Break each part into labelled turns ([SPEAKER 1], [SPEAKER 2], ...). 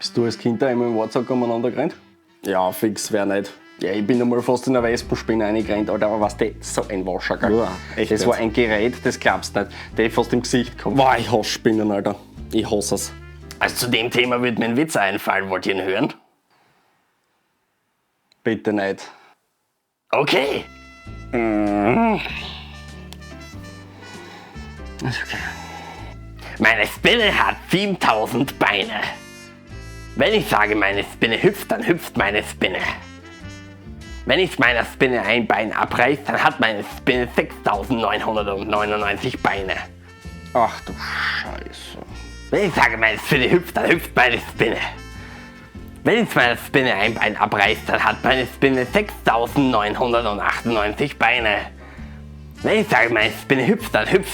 [SPEAKER 1] Bist du als Kind da immer im Wartsack umeinander gerannt? Ja, fix, wer nicht. Ja, ich bin einmal fast in eine Wespenspinne reingerannt, Alter, aber was die, so ein Wascher, gell?
[SPEAKER 2] Boah, echt
[SPEAKER 1] Das war
[SPEAKER 2] jetzt?
[SPEAKER 1] ein Gerät, das glaubst nicht. Der fast im Gesicht gehabt. Boah, ich hasse Spinnen, Alter. Ich hasse es. Also zu dem Thema würde mir ein Witz einfallen, wollt ihr ihn hören? Bitte nicht. Okay. Ist okay. Meine Spinne hat 7000 Beine. Wenn ich sage, meine Spinne hüpft, dann hüpft meine Spinne. Wenn ich meiner Spinne ein Bein abreiß, dann hat meine Spinne 6999 Beine. Ach du Scheiße. Wenn ich sage, meine Spinne hüpft, dann hüpft meine Spinne. Wenn ich meiner Spinne ein Bein abreiß, dann hat meine Spinne 6998 Beine. Wenn ich sage, meine Spinne hüpft, dann hüpft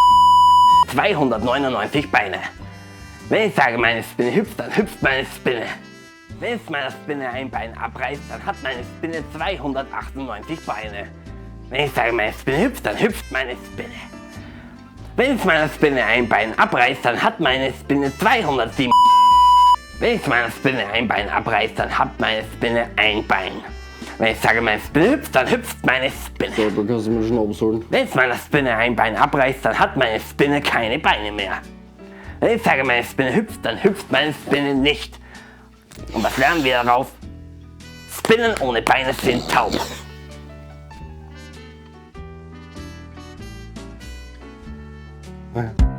[SPEAKER 1] 299 Beine. Wenn ich sage, meine Spinne hüpft, dann hüpft meine Spinne. Wenn ich meiner Spinne ein Bein abreißt, dann hat meine Spinne 298 Beine. Wenn ich sage, meine Spinne hüpft, dann hüpft meine Spinne. Wenn ich meiner Spinne ein Bein abreißt, dann hat meine Spinne 207. Wenn ich meiner Spinne ein Bein abreiß, dann hat meine Spinne ein Bein. Wenn ich sage, meine Spinne hüpft, dann hüpft meine Spinne.
[SPEAKER 2] So, da kannst du mir schon abholen.
[SPEAKER 1] Wenn ich meiner Spinne ein Bein abreißt, dann hat meine Spinne keine Beine mehr. Wenn ich sage, meine Spinne hüpft, dann hüpft meine Spinne nicht. Und was lernen wir darauf? Spinnen ohne Beine sind taub.
[SPEAKER 2] Ja.